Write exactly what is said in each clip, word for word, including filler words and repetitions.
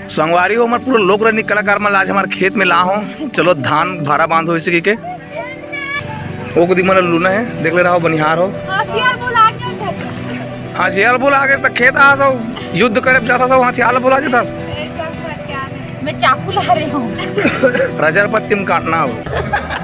संगवारी हो, हमर पूरा लोक रंजनी कलाकार मन आज हमर खेत में ला हो। चलो, धान भारा बांध हो इसी के। ओ कदी मन लूना है, देख ले रहा हो, बनिहार हो। हाशियार बोला के चल। हाशियार बोला के त खेत आ सब युद्ध करे जाता सब, हाशियार बोला जाता। मैं चाकू ला रही हूँ। रजर पत्ती में काटना हो।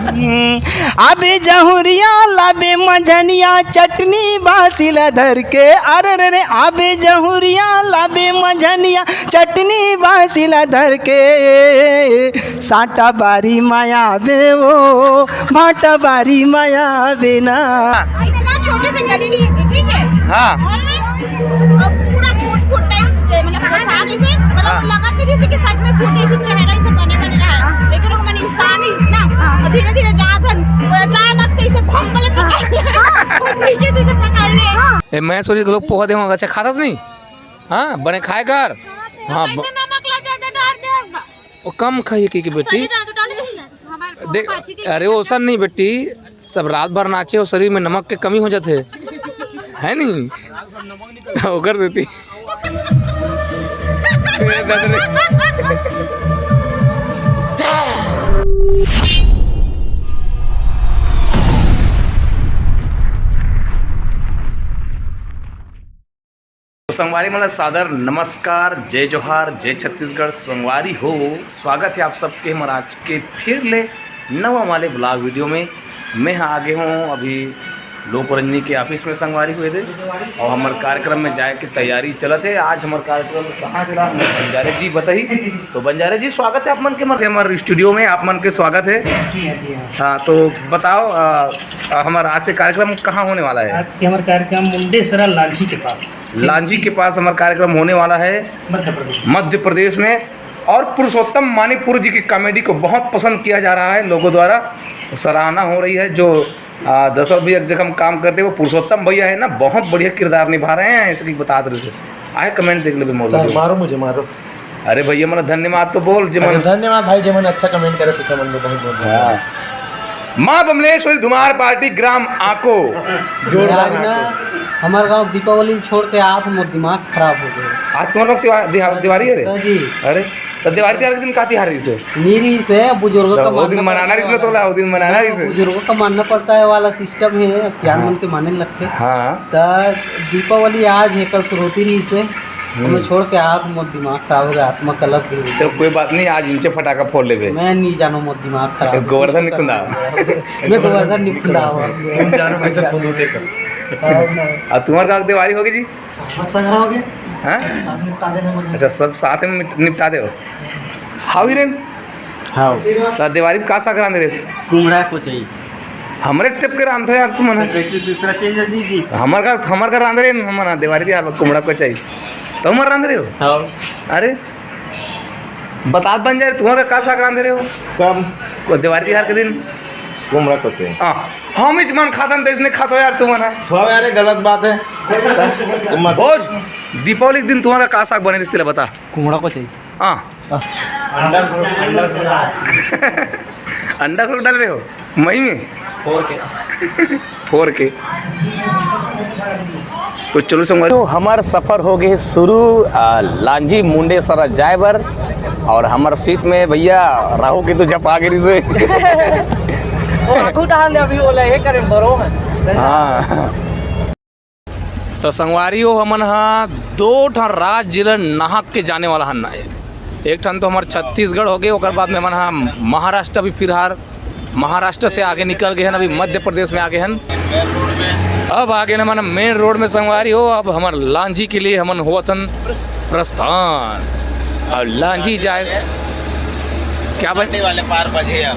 हम्म, आबे जहुरिया लाबे मझनिया चटनी बासिला धर के, अरे रे रे, आबे जहुरिया लाबे मझनिया चटनी बासिला धर के, साटा बारी माया बे वो, भाटा बारी माया बे ना। इतना छोटे से गली नहीं है, ठीक है? हाँ। और मैं, और पूरा फूट फूट टाइप से, मतलब, परेशान इसे, मतलब, हाँ। वो लगा था जैसे कि सच में खुद ही से चेहरा इसे बने बने रहा है, लेकिन वो मन इंसान ही ना, हाँ। और धीरे धीरे जात हन, वो अचानक से इसे भौंक ले पकड़ ले, हाँ। वो नीचे से इसे पकड़ ले। ए, मैं सोची लोग पोहा दे, अच्छा खातस नहीं? हाँ, बने खाए कर। हाँ, ब- कैसे नमक ला ज्यादा डाल दे होगा? वो कम खाइए की, की बेटी। डाल दे, डाल दे। हमारे पोहा देख, अच्छी चीज अरे, है। ओसन नहीं बेटी, सब रात भर नाचे और शरीर में नमक के कमी हो जाते, है नहीं? ओकर सेती। तो संगवारी मन ला सादर नमस्कार, जय जोहार, जय छत्तीसगढ़। संगवारी हो, स्वागत है आप सबके हमर आज के फिर ले नवा वाले vlog video में। मैं हाँ आगे हूँ अभी लोक रंजनी के office में संगवारी हुए थे और हमर कार्यक्रम में जाए के तैयारी चलत है। आज हमर कार्यक्रम कहाँ चला, हमर बंजारे जी बताही। तो बंजारे जी, स्वागत है आप मन के, हमर studio में आप मन के स्वागत है। जी हाँ, जी हाँ। हाँ, तो बताओ, अ, अ, हमर आज के कार्यक्रम कहाँ होने वाला है? आज के हमर कार्यक्रम मुंडेसरा लांझी के पास। लांझी के पास हमर कार्यक्रम होने वाला है। मध्य प्रदेश। मध्य प्रदेश में। और पुरुषोत्तम मानिकपुर जी की comedy को बहुत पसंद किया जा रहा है लोगों द्वारा, सराहना हो रही है। जो, आ, दसरथ भैया के जगह हम काम करते हैं, वो पुरुषोत्तम भैया है ना, बहुत बढ़िया किरदार निभा रहे हैं, ऐसे की बता रहे थे। आए comment देख लेबे मोर तो video। मारो मुझे, मारो। अरे भैया, मन धन्यवाद तो बोल, जे मन अरे धन्यवाद भाई, जे मन अच्छा comment करे, पीछे मन में बहुत बहुत धन्यवाद। हाँ। माँ बमलेश्वरी धुमार पार्टी ग्राम आको। जोरदार आज ना, आको। हमारे गांव दीपावली छोड़ के आत मोर दिमाग खराब हो गया। आज तुम्हारे लोग त्योहार, दिहा-, दिवाली है रे? हाँ जी। अरे, तो दिवाली त्योहार के दिन का त्योहार रही से? नी रही से, बुजुर्गों तो का वो दिन मानना मनाना पड़ता रही से है तो वाला। ला, वो दिन मनाना रही से। बुजुर्गों का मानना पड़ता है वाला system है, अब सियान हाँ। मन के माने लगते। हाँ। तो दीपावली आज है, कल सरस्वती रही से। हम्म। हमें छोड़ के आज मोर दिमाग खराब हो गया, आत्मा कलप गई। चल, कोई बात नहीं, आज इंचे फटाका फोड़ लेबे। मैं नहीं जानो, मोर दिमाग खराब। गोवर्धन नहीं खुंदा। मैं गोवर्धन नहीं खुंदा हुआ। तुम जानो कैसे खुंद होते कर। और मैं अब तुम्हारे गाँव दिवाली होगी जी? बस सगरा हो गया। हाँ? सब निपटा देना मुझे। अच्छा, सब साथ में निप-, निपटा दे हो। हाउ हिरेन? हाँ। तो दिवाली में का साग रांधे रहे? कुमड़ा को चाहिए। हमरे type के रांधे यार तुम ना। कैसे दूसरा change हो जी, जी? हमर का, हमर का रांध रहे हैं, हमर ना दिवाली यार कुमड़ा को चाहिए। तो हमर रांध रहे हो? हाँ। अरे, बतात बन जाए, तुम्हारा का साग रांध रहे हो? कम। को दिवाली तिहार के दिन? कुमड़ा को चाहिए। हाँ, हम इस मन खातन तो इसने खातो यार तुम ना। हाँ यार, ये गलत बात है। तुम मत भोज, दीपावली के दिन तुम्हारा का साग बने रिश्ते बता। कुमड़ा को चाहिए। हाँ। अंडा अंडा अंडा अंडा खोल डाल रहे हो मई में? फोर के। फोर के। तो चलो संगवारी, तो हमार सफर हो गए शुरू, आ, लांजी मुंडेसरा जाए बर। और हमार seat में भैया राहु केतु जपा गिरी से। वो आगू डहान ले अभी ओला ये करे बरो है। हाँ। तो संगवारी हो, हमन ह दो ठन राज्य ल नाहक के जाने वाला हन। एक ठन तो हमर छत्तीसगढ़ हो गए, ओकर बाद में हमन ह महाराष्ट्र भी फिलहाल महाराष्ट्र से आगे निकल गए हन, अभी मध्य प्रदेश में आ गए हन। अब आ गए हमन main road में संगवारी हो, अब हमर लांजी के लिए हमन होवत हन प्रस्थान। और लांजी जाए क्या बन भुन्नाटे वाले पार बजे अब।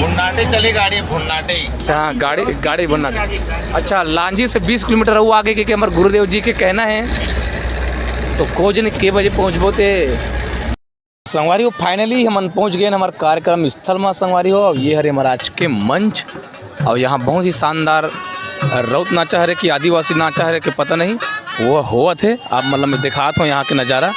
भुन्नाटे चली गाड़ी, भुन्नाटे ही। अच्छा, हाँ, गाड़ी, गाड़ी भुन्नाटे। अच्छा, लांजी से बीस किलोमीटर अउ आगे के, के हमर गुरुदेव जी के कहना है, तो को जने के बजे पहुँचबो ते। संगवारी हो, finally हमन पहुँच गए हमारे कार्यक्रम स्थल में संगवारी हो। अब ये हरे महाराज के मंच। और यहाँ बहुत ही शानदार रौत नाचा हरे कि आदिवासी नाचा हरे कि पता नहीं, वो होवत हे। आप मतलब मैं दिखात हूँ यहाँ के नज़ारा।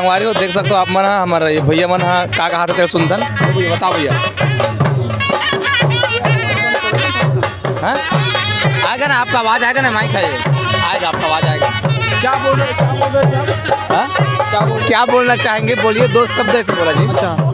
संगवारी हो, देख सकते हो आप मन ह, हमर ये भैया मन ह का कहा थे, सुनथन। तो भैया, बताओ भैया। हाँ? आएगा ना, आपका आवाज आएगा ना, माइक है ये। आएगा, आपका आवाज आएगा। क्या बोल रहे, क्या बोल रहे थे आप? हाँ? क्या बोल रहे? क्या बोलना चाहेंगे, बोलिए, दो शब्द ऐसे बोला जी। अच्छा,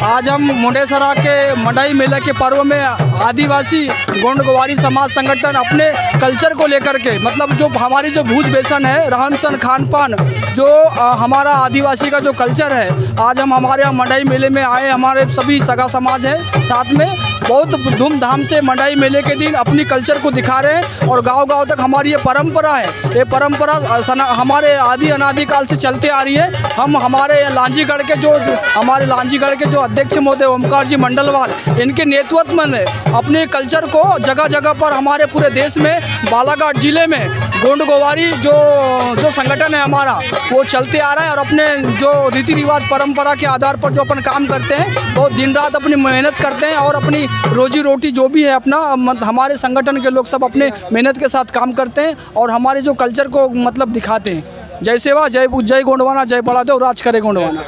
आज हम मुंडेसरा के मंडई मेला के पर्व में आदिवासी गोंड गोवारी समाज संगठन अपने कल्चर को लेकर के, मतलब जो हमारी जो भूज बेसन है, रहन सहन, खान पान, जो अ, हमारा आदिवासी का जो कल्चर है, आज हम हमारे यहाँ मंडई मेले में आए, हमारे सभी सगा समाज हैं साथ में, बहुत धूमधाम से मंडई मेले के दिन अपनी कल्चर को दिखा रहे हैं और गांव गांव तक हमारी ये परंपरा है। ये परंपरा अ, सना-, हमारे आदि अनादिकाल से चलते आ रही है। हम हमारे लांजीगढ़ के जो, जो हमारे लांजीगढ़ के जो अध्यक्ष महोदय ओमकार जी मंडलवाल, इनके नेतृत्व में अपने कल्चर को जगह जगह पर हमारे पूरे देश में, बालाघाट जिले में गोंड गोवारी जो, जो संगठन है हमारा, वो चलते आ रहा है और अपने जो रीति रिवाज परंपरा के आधार पर जो अपन काम करते हैं, बहुत दिन रात अपनी मेहनत करते हैं और अपनी रोजी रोटी जो भी है अपना, मत-, हमारे संगठन के लोग सब अपने मेहनत के साथ काम करते हैं और हमारे जो कल्चर को मतलब दिखाते हैं। जय सेवा, जय बु-, जय गोंडवाना, जय बड़ा देव, राज करे गोंडवाना।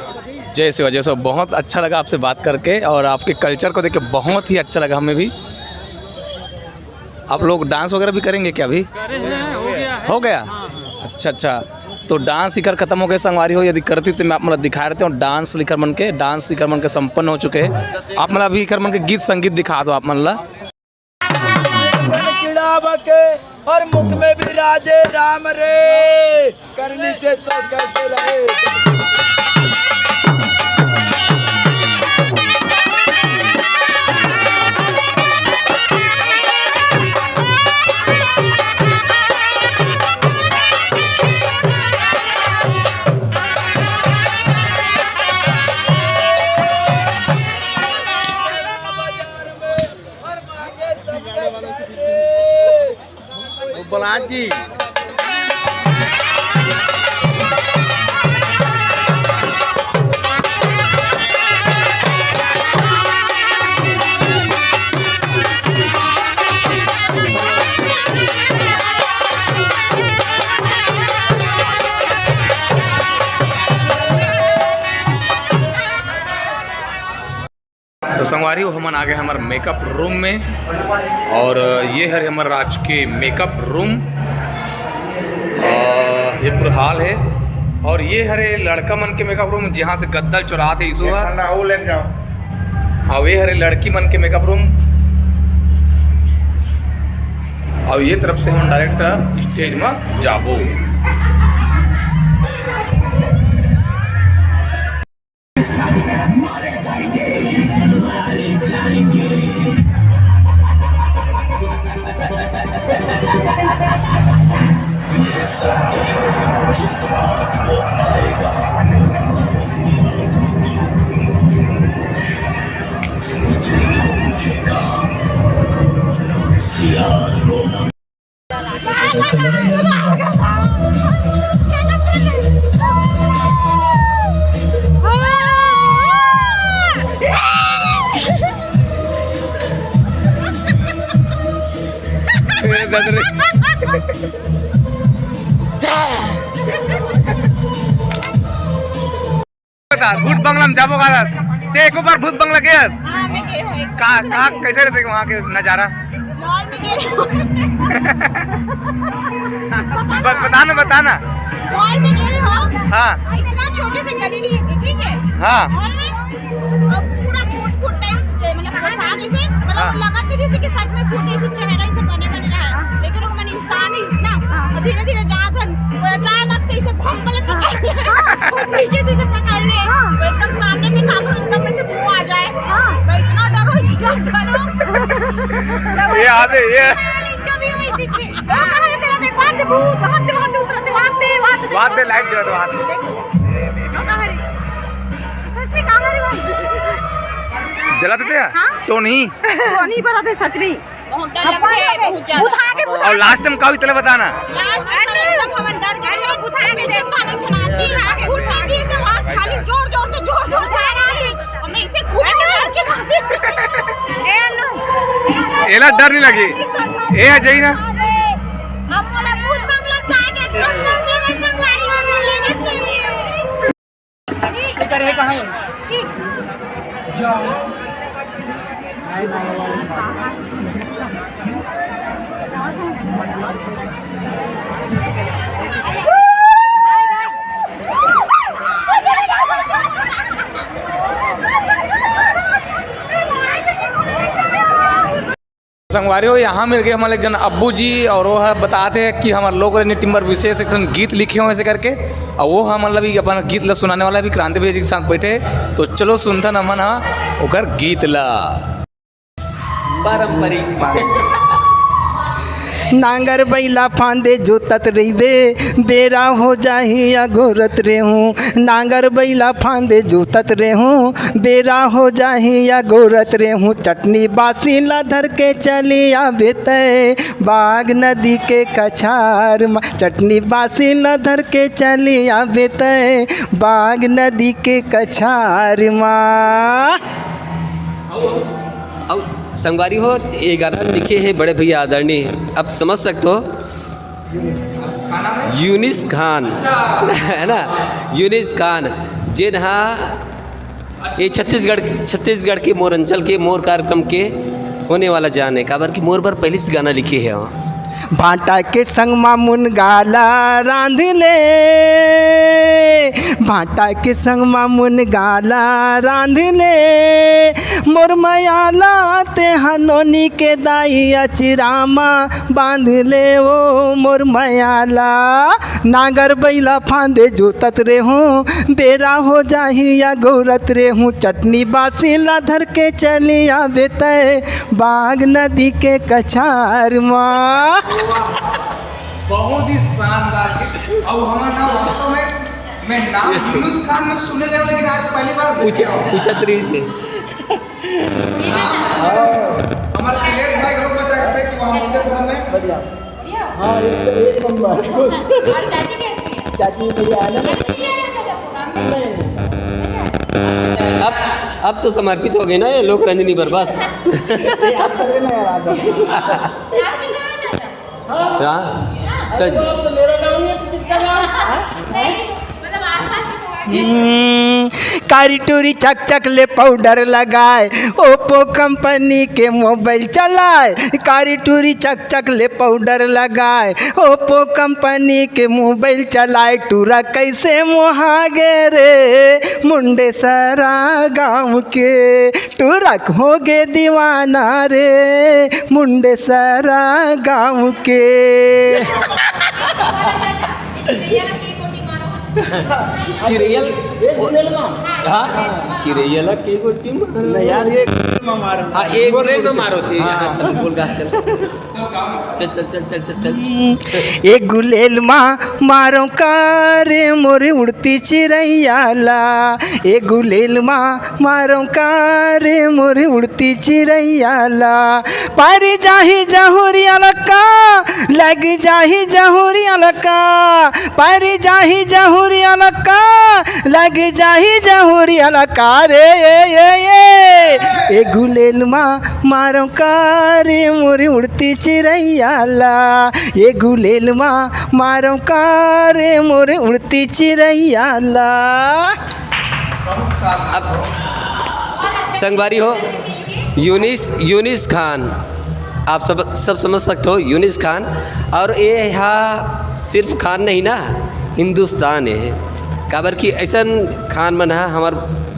जय सेवा, जय सेवा। बहुत अच्छा लगा आपसे बात करके और आपके कल्चर को देख के बहुत ही अच्छा लगा हमें भी। आप लोग डांस वगैरह भी करेंगे क्या अभी? करे हैं, हो गया है। हो गया? हाँ, हाँ। अच्छा, अच्छा। तो डांस इकर खत्म हो गए संगवारी हो, यदि करती तो मैं आप मतलब दिखा रहे थे। और डांस इकर मन के, डांस इकर मन के संपन्न हो चुके हैं। आप मतलब अभी इकर मन के गीत संगीत दिखा दो आप मन ला। किड़ावा के और मुख में विराजे राम रे, करनी से तो कैसे रहे। वो बलराज जी। तो संगवारी हो, हमन आ गए हमर मेकअप रूम में और ये हरे हमर राज के मेकअप रूम। और ये पूरा हॉल है और ये हरे लड़का मन के मेकअप रूम, जहाँ से गद्दल चुरात हे ईशु ह। ठंडा हो, लेके जाओ। और ये हरे लड़की मन के मेकअप रूम। और ये तरफ से हम डायरेक्ट स्टेज में जाबो। ए, दद रे। बता, भूत बंगला में जाबो का? ते एको बार भूत बंगला गेस? हाँ, मैं गई हूँ एक का, बार। कहाँ, कैसे रहते वहाँ के नज़ारा? मॉल में गई हूँ। बता ब-, ना। बता ना, बता ना। मॉल में गई हूँ। हाँ। इतना छोटे से गली नहीं है, ठीक है? हाँ। मॉल में, और पूरा भूत, भूत टाइप, मतलब, परेशान ऐसे, मतलब, हाँ। वो लगा था जैसे कि सच में भूत ऐसे चेहरा ऐसे बने, बने रहा है। लेकिन वो मैंने इंसान ही ना। हाँ। और धीरे-धीरे जात हन, वो अचानक से इसे भम वाले पकड़ ले। हाँ। वो पीछे से इसे पकड़ ले। हाँ। वो एकदम सामने में काकरो एकदम में से मुंह आ जाए। हाँ। मैं इतना डरो, इतना डरो। ये याद है, ये। इनका भी वही सीखे। हाँ, कहाँ है तेरा देख, वहाँ दे भूत, वहाँ दे, वहाँ दे उतरा दे, वहाँ दे, वहाँ दे। वहाँ दे लाइट जला दे, वहाँ दे। देखो। कहाँ है? सच में कहाँ है भाई? जला देते हैं? हाँ? तो नहीं। तो नहीं पता थे सच में। बहुत डर लगता है, बहुत ज्यादा। भूत आके भूत और लास्ट टाइम का हुई, चले बताना। लास्ट टाइम तो एकदम हम डर गए थे, भूत आके से ताने चढ़ाती है, भूत आके से वहाँ खाली जोर जोर से, जोर जोर से आ रहा है। और मैं इसे खुद डर के भागी। ए अन्नू। एला डर नहीं लगी। ए अजय ना। हम बोला भूत बंगला जाके एकदम संगवारी और ले जाते हैं। अरे, कहाँ है? संगवारी हो, यहाँ मिल गए हमन एक जन अब्बू जी, और वो ह बताते हैं कि हमर लोक रंजनी टीम बर विशेष एक ठन गीत लिखे हुए से करके, और वो ह मतलब अपन गीत ला सुनाने वाला भी क्रांति भैया जी के साथ बैठे हैं। तो चलो सुनथन हमन ह ओकर गीत ला। पारंपरिक। नांगर बइला फांदे जोतत रहिबे, बेरा हो जाही या गोरत रेहूं। नांगर बइला फांदे जोतत रेहूं, बेरा हो जाही या गोरत रेहूं। चटनी बासी ला धर के चली आबे तय, बाग नदी के कछार मा। चटनी बासी ला धर के चली आबे तय, बाग नदी के कछार मा। अब संगवारी हो, ये गाना लिखे है बड़े भैया आदरणीय, आप समझ सकते हो, यूनिस खान। है ना, यूनिस खान, जेन हा ये छत्तीसगढ़, छत्तीसगढ़ के मोर अंचल के मोर कार्यक्रम के होने वाला जान है, काबर कि मोर बर पहली से गाना लिखे है। भांटा के संग मा मुनगा ला रांध ले, भांटा के संग मा मुनगा ला रांध ले, मोर मया ला तेहा नोनी के दाई अचरा मा बांध ले ओ मोर मया ला। नांगर बइला फांदे जोतत रेहूं, बेरा हो जाही या गोरत रेहूं। चटनी बासी ला धर के चली आबे तय, बाग नदी के कछार मा। बहुत ही शानदार गीत। अब हमारा नाम वास्तव में, मैं नाम यूनुस खान में सुने रहे हूँ, लेकिन आज पहली बार देखे पूछा, हूँ। पूछा तरी से। नाम तो सुने रहे हूँ। हमारे अखिलेश भाई लोग बता रहे थे कि वहाँ मुंडेसरा में बढ़िया। हाँ, एक, एक नंबर। और चाची कैसी है? चाची बढ़िया है ना? अरे, ये है क्या प्रोग्राम में? नहीं, नहीं। अब, अब तो समर्पित हो गए ना ये लोक रंजनी पर, बस। ये आप कर लेना यार, आ जाओ। आप भी गाना चाहते हैं? हाँ। हाँ। तो तो मेरा नाम नहीं है, तो किसका नाम? नहीं, मतलब आसपास के लोग। हम्म, कारी टूरी चक चक ले पाउडर लगाए, ओप्पो कंपनी के मोबाइल चलाए। कारी टूरी चक चक ले पाउडर लगाए, ओप्पो कंपनी के मोबाइल चलाए। टूरा कैसे मोहा गे रे मुंडेसरा गाँव के, टूरा हो गे दीवाना रे मुंडेसरा गाँव के। चिरैया ल-, एक गुलेल मा। हाँ, चिरैया ला के गोटी मारो। नहीं यार, एक गुलेल मा मारो। हाँ, एक गुलेल मा मारो थे। हाँ। हाँ, चल, बोल गा, चल। चल, चल, चल, चल, चल। ए गुलेल मा मारो का रे मोरे उड़ती चिरैया ला, ए गुलेल मा मारो का रे मोरे उड़ती चिरैया ला। पर जाही जहुरिया लका, लग जाही जहुरिया लका, पर जाही जहुरिया लका, लग जाही जहुरिया लका रे। ए, ए, ए, ए गुलेल मा मारो का रे मोरे उड़ती चिरैया ला, ए गुलेल मा मारो का रे मोरे उड़ती चिरैया ला। अब संगवारी हो, यूनिस, यूनिस खान, आप सब, सब समझ सकते हो, यूनिस खान। और ये हा सिर्फ खान नहीं ना, हिंदुस्तान है। काबर कि ऐसन खान मन हा हमार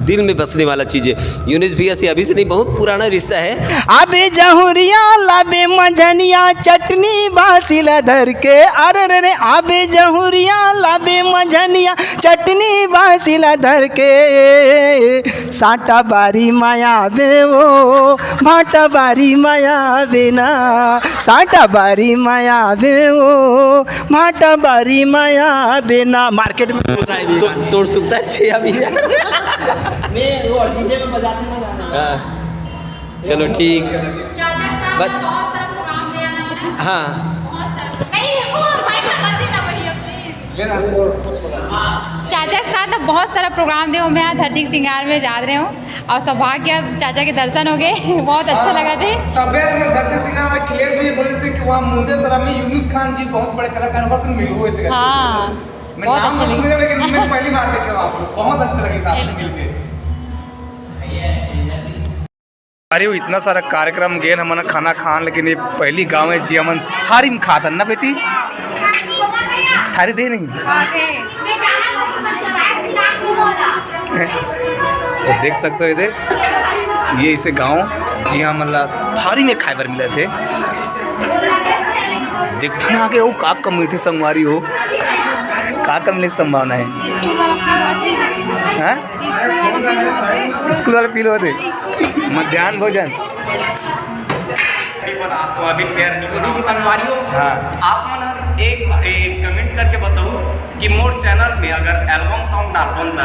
दिल में बसने वाला चीज है। यूनिस भैया से अभी से नहीं, बहुत पुराना रिश्ता है। आबे जहुरिया लाबे मझनिया चटनी बासी ला धर के, अरे रे रे, आबे जहुरिया लाबे मझनिया चटनी बासी ला धर के। साटा बारी माया बे ओ, भाटा बारी माया बे ना, साटा बारी माया बे ओ, भाटा बारी माया बे ना। मार्केट में तो, तोड़ सुकता है छे अभी। नहीं, वो डीजे में बजाते ना गाना। हाँ, चलो ठीक। चाचा साहब बस। बहुत सारा प्रोग्राम दिया ना हमने। हाँ। बहुत सारा। नहीं, वो माइक लगा देना बढ़िया, प्लीज। चाचा के साथ ना बहुत सारा प्रोग्राम दे हो, मैं यहाँ धरती के सिंगार में जा रहे हूँ और सौभाग्य चाचा के दर्शन हो गए। बहुत अच्छा लगा थे। तबे तो मैं धरती सिंगार वाले अखिलेश भी बोले से कि वहाँ मुंडेसरा में यूनुस खान जी बहुत बड़े कलाकार हैं, बस मिलू ऐसे करके। हाँ। मैं बहुत नाम तो अच्छे सुने, लेकिन मैं पहली बार देखे हूँ आपको। बहुत अच्छा लगे साथ में मिलके। अरे, वो इतना सारा कार्यक्रम गेन हमन खाना खान, लेकिन ये पहली गांव है जी हमन थारी में खात हन ना बेटी। थारी दे नहीं। तो देख सकते हो इधर, ये इसे गांव जी हमन ला थारी में खाए बर मिला थे। देखते ना आगे वो का का मिलते संगवारी हो, का का मिले के संभावना है। हाँ, स्कूल वाला फील होते, मध्यान्ह भोजन। आप तो अभी फेयर नहीं बनाओ संगवारी हो। हाँ। आप मन हर एक, एक कमेंट करके बताओ कि मोर चैनल में अगर एल्बम सॉन्ग डालबो त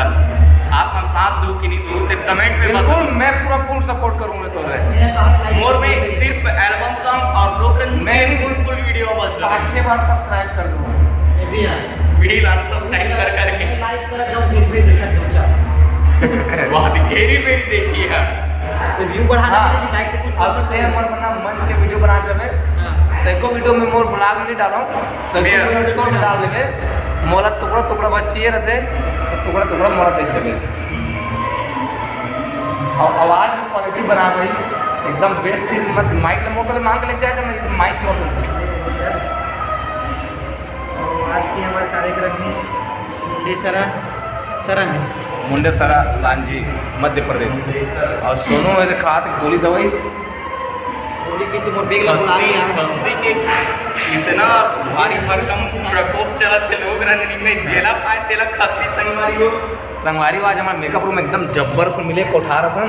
आप मन साथ दो कि नहीं दो, ते कमेंट में बताओ। बिल्कुल, मैं पूरा फुल सपोर्ट करूंगा तो रहे। मोर में सिर्फ एल्बम सॉन्ग और लोक रंग मैं के भी फुल, फुल वीडियो बस डालो। पाँच छह बार सब्सक्राइब कर दूंगा। ये भी है। वीडियो लाना सब्सक्राइब कर करके। लाइक कर दो, फिर भी देखा दो चार। बहुत घेरी मेरी देखी है। तो व्यू बढ़ाना हाँ। के लिए लाइक से कुछ अब मतलब ते नहीं। हमर बना मंच के वीडियो बना देबे। हाँ। सैको वीडियो में मोर ब्लॉग नहीं डालो। सैको भैया। वीडियो तो डाल देबे। मोला टुकड़ा टुकड़ा बस चाहिए रहते, तो टुकड़ा टुकड़ा मोला दे देबे। और आवाज़ में क्वालिटी बना भाई, एकदम बेस्ट थी। मत माइक ले मोर को ले मांग के लेके जाएगा ना, माइक मोर को। और आज के हमारे कार्यक्रम में मुंडेसरा सरंग। मुंडेसरा लांजी, मध्य प्रदेश। और सोनू है तो खात गोली दवाई। गोली की तो मोर बेग ला बुला खस्सी, लिया। खस्सी के इतना भारी भरकम प्रकोप चलत थे लोक रंजनी में, जेला पाए तेला खस्सी संगवारी हो। संगवारी हो, आज हमारे मेकअप रूम एकदम जब्बर से मिले, कोठार असन।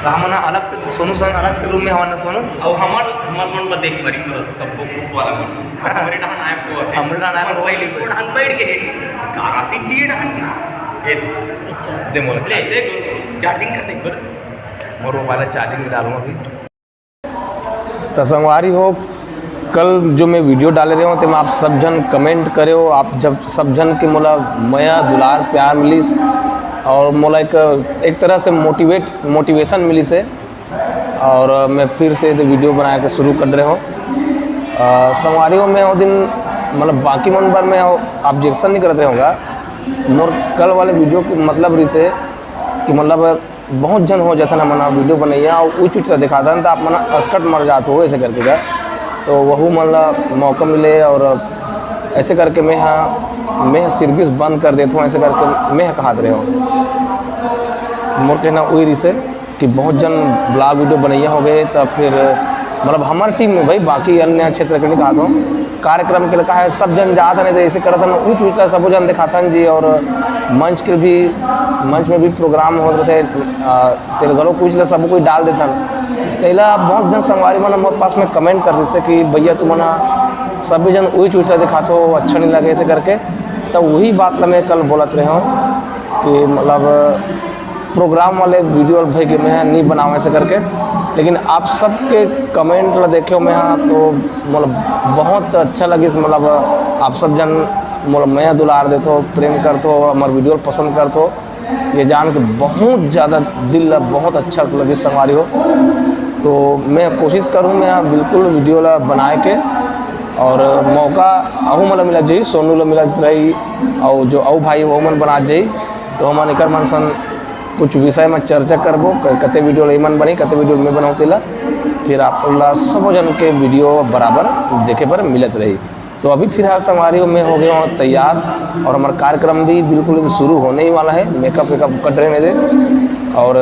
तो हमन अलग से, सोनू सन अलग से रूम में हमन सोनू। अब हमर, हमर मन बर देख बरी, मतलब, सबको ग्रुप वाला मन। हमरे डहान आए को होते। हमरे डहान आए हमर को पहले होते। को डहान बैठ गए। का राती जी डहान जी। ये दे। अच्छा। दे मोला ले, चार्ज। ले, दे, दे। चार्जिंग कर दे, कर। मोर मोबाइल चार्जिंग में डालूंगा अभी। तो संगवारी हो, कल जो मैं वीडियो डाले रहे हो, तेमा आप सब झन कमेंट करे हो, आप जब सब झन के मोला मया, दुलार, प्यार मिलिस और मोला एक, एक तरह से मोटिवेट, मोटिवेशन मिलिस है। और मैं फिर से ये वीडियो बनाए के शुरू कर रहे हो। अ, संगवारी हो, मैं वो दिन, मतलब, बाकी मन बर मैं ऑब्जेक्शन नहीं करत रहूँगा। मोर कल वाले वीडियो के मतलब रिसे कि, मतलब, बहुत झन हो जाथन हमन ह वीडियो बनैया अउ ऊँच ऊँच ला दिखाथन, त आप मन ह असकट मर जात हो ऐसे करके का। तो वहू मन ला मौका मिले और ऐसे करके मैं ह, मैं ह सिरबिस बंद कर देत हूँ, ऐसे करके मैं ह कहत रहे हो। मोर कहना उही रिसे कि बहुत झन ब्लॉग वीडियो बनैया हो गए, त फिर मतलब हमर टीम में भाई, बाकी अन्य क्षेत्र के नहीं कहत हूँ, कार्यक्रम के लिए कहा है, सब झन जात नहीं, तो ऐसे करत हन, ऊँच ऊँच ला सबो झन दिखाथन जी, और मंच के भी, मंच में भी प्रोग्राम होत रहिथे, अ, तेल घलो कुछ ला सब कोई डाल देथन। तेला बहुत झन संगवारी मन मोर पास में कमेंट कर रहिसे कि भैया तुमन ह सभी झन ऊँच ऊँच ला दिखाथो, अच्छा नहीं लगे ऐसे करके। तो वही बात ला मैं कल बोलत रहे हूँ कि मतलब प्रोग्राम वाले वीडियो भई के मैं नहीं बनाऊँ ऐसे करके, लेकिन आप सबके कमेंट ला देखे मैं हाँ तो मतलब बहुत अच्छा लगिस। मतलब आप सब जन मोला मया दुलार देथो, प्रेम करथो, हमार वीडियो पसंद करथो, ये जान के बहुत ज़्यादा दिल ला बहुत अच्छा लगिस संगवारी हो। तो मैं कोशिश करूँ मैं हाँ बिल्कुल वीडियो ला बनाए के, और मौका अहू मन ला मिलत जाही, सोनू ला मिलत रही, और जो अऊ भाई वो मन बनात जाही, तो हमन एकर मन सन कुछ विषय में चर्चा करबो, क-, कते वीडियो ला एमन बनही, कते वीडियो मैं बनाऊँ तेला, फिर आप ला सबो जन के वीडियो बराबर देखे बर मिलत रही। तो अभी फिलहाल संगवारी हो, मैं हो गया हूँ तैयार और हमारा कार्यक्रम भी बिल्कुल शुरू होने ही वाला है। मेकअप वेकअप कट रहे मेरे, और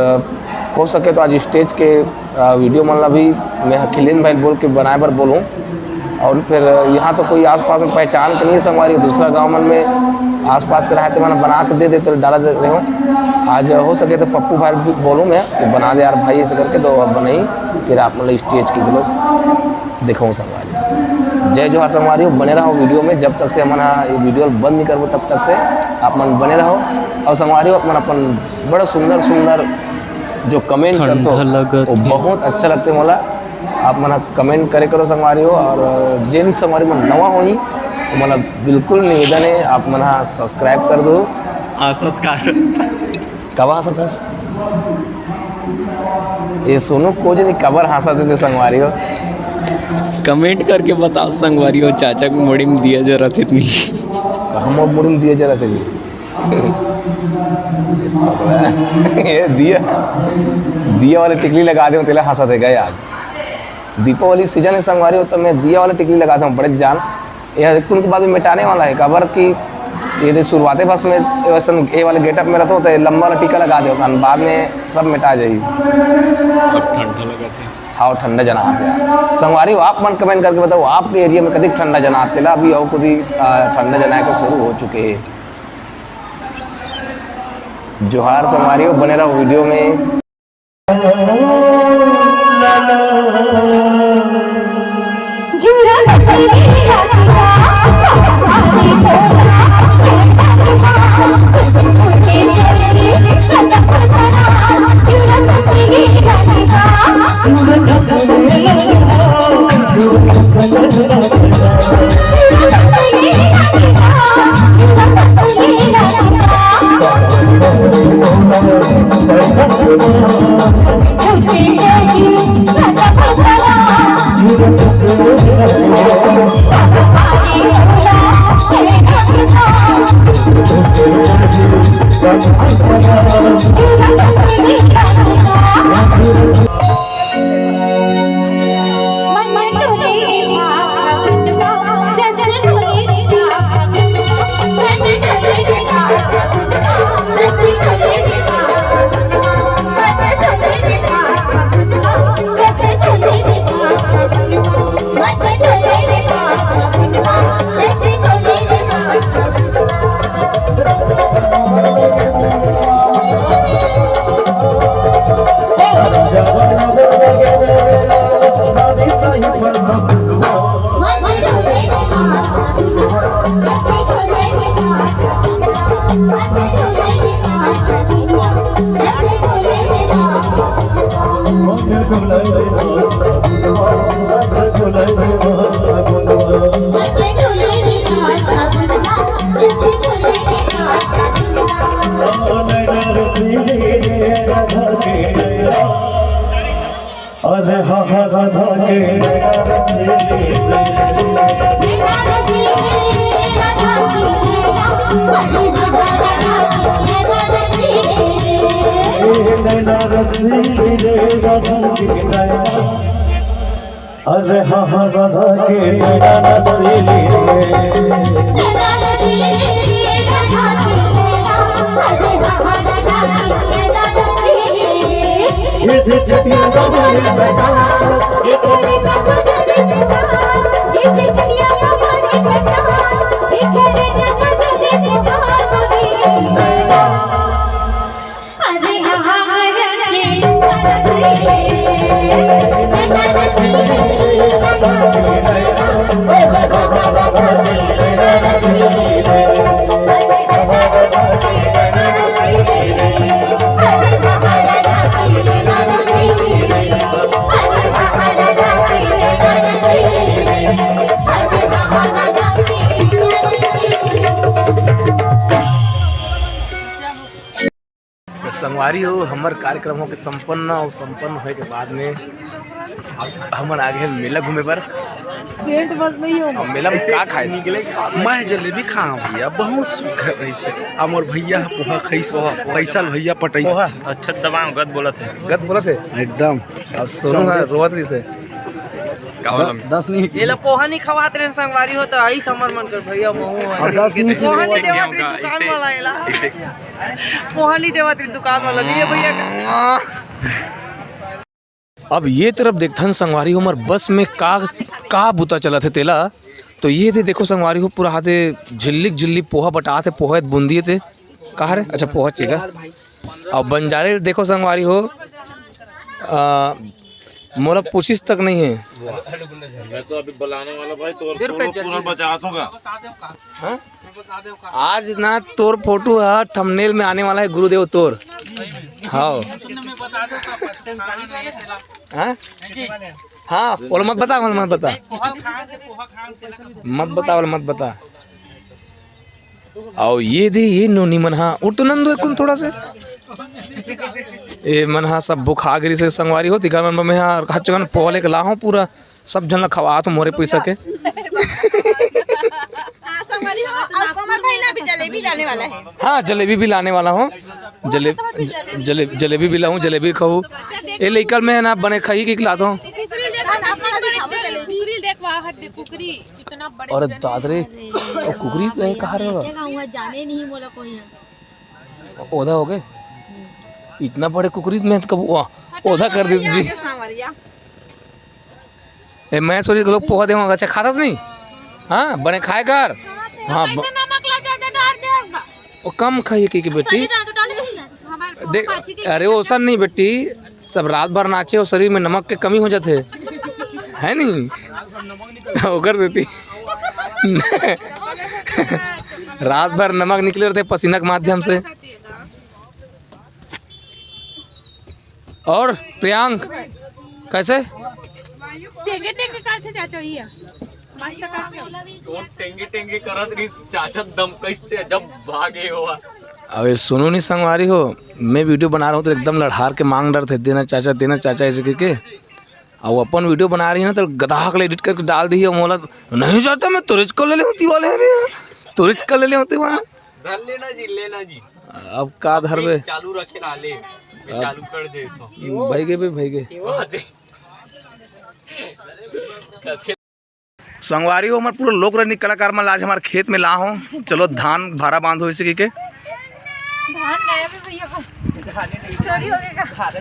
हो सके तो आज स्टेज के, अ, वीडियो मन ला भी मैं अखिलेन भाई बोल के बनाए बर बोलूँ। और फिर यहाँ तो कोई आसपास में पहचान के नहीं संगवारी, दूसरा गाँव मन में आसपास के रहे तो मैंने बना के दे देते, डाला दे रहे हो। आज हो सके तो पप्पू भाई भी बोलूँ मैं कि बना दे यार भाई ऐसे करके, तो बनाई, फिर आप मतलब स्टेज के लोग देखो संगवारी। जय जोहार संगवारी हो, बने रहो वीडियो में, जब तक से हमन हा ये वीडियो बंद नहीं करबो तब तक से आप मन बने रहो। और संगवारी हो अपन, अपन बड़ा सुंदर सुंदर जो कमेंट करते हो, ठंडा लगत वो हे। बहुत अच्छा लगते मोला। आप मन कमेंट करे करो संगवारी हो, और जेन संगवारी मन नवा होही, तो मतलब बिल्कुल निवेदन है, आप मन हा सब्सक्राइब कर दो। आसत का काबर हंसत हस? ये सोनू को जे नहीं काबर हंसत हे संगवारी हो? कमेंट करके बताओ संगवारी हो, चाचा के मुड़ी में दिया जरत हे इतनी। हमर मुड़ी में दिया जलत हे जी। ये दिया, दिया वाले टिकली लगा दे, तेला हंसा देगा आज। दीपावली सीजन हे संगवारी हो, त मैं दिया वाले टिकली लगात हंव बड़े जान। ये कुन के बाद में मिटाने वाला हे, काबर कि ये दे शुरुआते बस में वैसन ये वाले गेटअप में रहत हों, त लंबा वाला टीका लगा देवत हंव, बाद में सब मिटा जाही। अब ठंडा लगत हे। हाँ, ठंडा जनात हे। संगवारी हो, आप मन कमेंट करके बताओ, आपके एरिया में कतिक ठंडा जनात हे तेला, अभी अउ कतिक, आ, ठंडा जनाए के शुरू हो चुके हे। जोहार संगवारी हो, बने रहो वीडियो में। अरे हाँ हाँ, राधा के नैना रसीली। ए नैना रसीली रे, राधा के नैना। अरे हाँ हाँ, राधा के नैना रसीली रे। त संगवारी हो, हमर कार्यक्रम होके संपन्न, अउ संपन्न होए के बाद में अब हमन आ गे हन मेला घूमे बर। सेंट बस नहीं हो। अब मेला में का खाइस? मैं जलेबी खाहूं भैया, बहुत सुग्घर रहिस हे। आ मोर भैया ह पोहा खाइस, पोहा, पोहा। पैसा ल भैया पटइस। पोहा। अच्छा दबाओ, गद बोलत हे। गद बोलत हे? एकदम। अब सोनू ह रोवत रहिस हे। का होला? दस नहीं। एला पोहा नहीं खवात रहे संगवारी हो, त आई समर मन कर भैया महू अब ऐसे दस के नहीं। पोहा नहीं देवत रहे दुकान वाला एला। ऐसे। पोहा नहीं देवत रहे दुकान वाला, नहीं है भैया का। अब ये तरफ देखथन संगवारी हो, हमर बस में का, का बुता चलत हे तेला। तो ये दे देखो संगवारी हो, पूरा हाथे झिल्लिक झिल्ली पोहा बटात हे, पोहा बूंदी हे ते। का हरे? अच्छा, पोहा चीज हे। अउ बंजारे ल देखो संगवारी हो, आ, मोला पूछिस तक नहीं हे। मैं तो अभी बुलाने वाला भाई, तोर फोटो पूरा बचा दूंगा। हाँ? आज ना तोर फोटो ह थंबनेल में आने वाला हे गुरुदेव तोर। हाँ। हाँ? हाँ, ओला मत बता, ओला मत बता। मत बता, ओला मत बता। अउ ये दे, ये नोनी मन हा, उठ तो नंदो कुन थोड़ा से। ए मन हा सब भुखा गिरिस हे संगवारी हो, तिकर मन बर में हा हर चकन पोहा लेके लाहूं पूरा, सब झन ला खवात हूं मोरे पइसा के। और कमल भाई ना भी जलेबी लाने वाला है। हाँ, जलेबी भी लाने वाला हूँ। जले-, जले-, जलेबी भी लाऊँ, जलेबी खाऊँ। ये लइका में है ना, बने खाही के लाता हूँ। कुकरी देख, कुकरी देख, वाह, हट दे, कुकरी। इतना बड़े अरे जलेबी। दादरे, वो कुकरी तो है, कहाँ रहे हो? देखेगा, वहाँ जाने नहीं बोला कोई है। ओधा हो गए? इतना बड़े कुकरी में कब, वाह, ओधा कर दी जी। सांवरिया। ए, मैं सोची लोग पोहा देवांगा, अच्छा खातास नहीं? हाँ, बने खाए कर। हाँ, ब-, कैसे नमक ला ज्यादा डाल दे होगा? वो कम खाइए की, की बेटी। पहले डाल दो, डाल दो। हमारे पोहा देख, पाछी के अरे, वो ओसन नहीं बेटी, सब रात भर नाचे और शरीर में नमक के कमी हो जाते, है नहीं? ओकर सेती। रात भर नमक निकले रहते पसीना के माध्यम से। और प्रियांक, कैसे? टेंगे टेंगे करथे चाचा, ये मस्त करथे। वो टेंगे टेंगे करत रही, चाचा दम कैसे जब भागे हो। अबे सुनो नहीं संगवारी हो, मैं वीडियो बना रहा हूँ तो एकदम लड़हार के मांग डरथे, "देना चाचा, देना चाचा," ऐसे करके। अब अपन वीडियो बना रही है ना, तो गधा के एडिट करके डाल दी है, मोला, "नहीं चाचा, मैं तुरंच कर ले होती वाले है रे, तुरंच कर ले होती वाले।" धर लेना जी, लेना जी। अब का धरबे? चालू रखे ना ले, मैं अब चालू कर दे तो। भाई गे बे, भाई गे। वाह दे। संगवारी हो, हमार पूरा लोक रंजनी कलाकार मन आज हमार खेत में ला हो। चलो धान भारा बांधो इसे के। धान गायब है भैया, वो चोरी हो गया।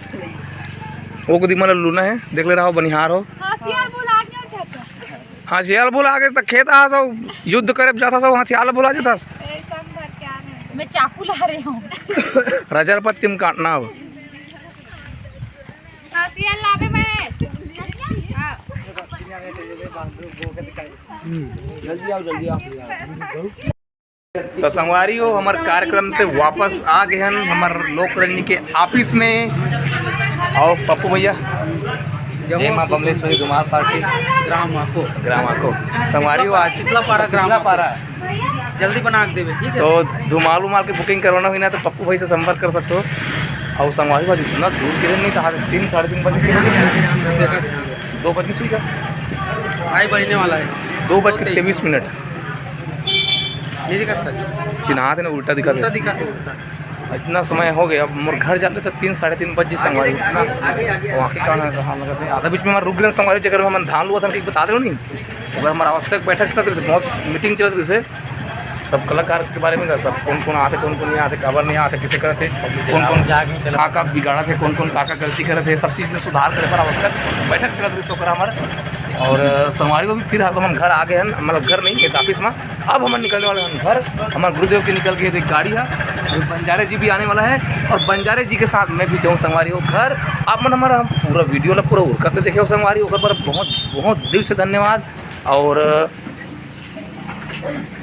वो को दिमाग लूना है, देख ले रहा हो, बनिहार हो। हाँ, सियार बोला आ गया चाचा। हाँ, सियाल बोला आगे तक खेत आ सब युद्ध करे जाता सब हथियार बोला जाता। ए, सब घर के आ रहे हैं। मैं चाकू ला रही हूँ। रजर पत्ती में काटना अब। हाँ, सियाल लावे महेश। हाँ। जल्दी आओ, जल्दी आओ। तो संगवारी हो, हमार कार्यक्रम से वापस आ गए हन हमार लोक रंजनी के ऑफिस में। आओ पप्पू भैया, जय माँ बमलेश्वरी धुमाल पार्टी। ग्राम आको। ग्राम आको। संगवारी हो, आज शीतला पारा, ग्राम शीतला आको। पारा। जल्दी बना के देवे, ठीक है? तो धुमाल उमाल के बुकिंग करवाना हुई ना तो पप्पू भाई से संपर्क कर सकते हो। और संगवारी हो, आज इतना दूर के नहीं था, तीन, साढ़े तीन बजे के दो बजे सुई का। भाई बजने वाला है। दो बज के तेईस मिनट। नहीं दिखता। चिन्हात है ना, उल्टा दिखा उल्टा दे। दिखा दे, उल्टा। इतना समय हो गया, अब मोर घर जाते तो तीन, साढ़े तीन बज जी संगवारी। इतना वहाँ के कारण है, हम लोग आधा बीच में हमारा रुक गए संगवारी, जगह में हम धान लुआ था, कि बता दे नहीं। अगर हमारा आवश्यक बैठक चलत रही, बहुत मीटिंग चलत रही, सब कलाकार के बारे में, सब कौन कौन आते, कौन कौन नहीं आते, काबर नहीं आते, किसे करते, कौन कौन का का बिगाड़ा थे, कौन कौन का का गलती करे थे, सब चीज़ में सुधार करे पर आवश्यक बैठक चलत रही, ओकरा हमार। और, अ, संगवारी हो, अभी फिर हम घर आ गए हैं, मतलब घर नहीं, एक ऑफिस में। अब हम निकलने वाले हैं घर। हमार गुरुदेव के निकल गए थे गाड़ी है, अभी बंजारे जी भी आने वाला है और बंजारे जी के साथ मैं भी जाऊँ संगवारी हो घर। आप मन हमारा पूरा वीडियो ला पूरा उरकत देखे हो संगवारी हो, ओकर पर बहुत, बहुत दिल से धन्यवाद। और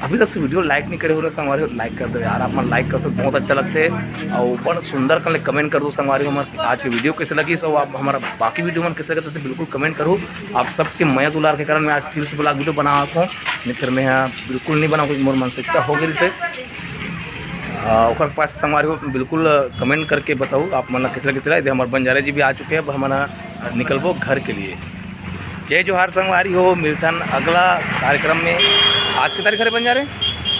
अभी तक से वीडियो लाइक नहीं करे हो रहे संगवारी हो, लाइक कर दो यार, आप मन लाइक कर सकते, बहुत अच्छा लगते है। और बड़ सुंदर कर कमेंट कर दो संगवारी हो, हमारे आज की वीडियो कैसे लगी, सब आप हमारा बाकी वीडियो मन कैसे लगते तो बिल्कुल कमेंट करो। आप सबके मया दुलार के कारण मैं आज फिर से ब्लॉग वीडियो बना रहा हूँ, नहीं फिर मैं यहाँ बिल्कुल नहीं बनाऊँ, कुछ मोर मानसिकता हो गई से। आ, ओकर पास संगवारी हो, बिल्कुल, अ, कमेंट करके बताओ आप मन ला कैसे लगे। चला, इधर हमारे बंजारे जी भी आ चुके हैं, अब हमारा निकलबो घर के लिए। जय जोहार संगवारी हो, मिलथन अगला कार्यक्रम में। आज के तारीख हरे बंजारे?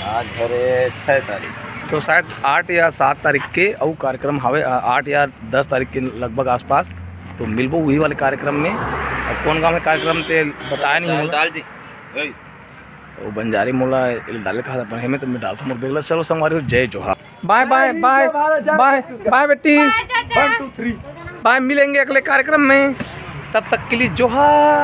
आज हरे छः तारीख। तो शायद आठ या सात तारीख के अउ कार्यक्रम हवे, अ, आठ या दस तारीख के लगभग आसपास। तो मिलबो वही वाले कार्यक्रम में। अब कौन गाँव में कार्यक्रम ते बताया नहीं दाल, मोला। दाल जी। ओए। वो बंजारे मोला डाले कहा था, पर हमें तो मैं डालता मोर बेगला। चलो संगवारी हो, जय जोहार। बाय, बाय, बाय, बाय, बाय बेटी। बाय चाचा। One, two, three। बाय, मिलेंगे अगले कार्यक्रम में। तब तक के लिए जोहार।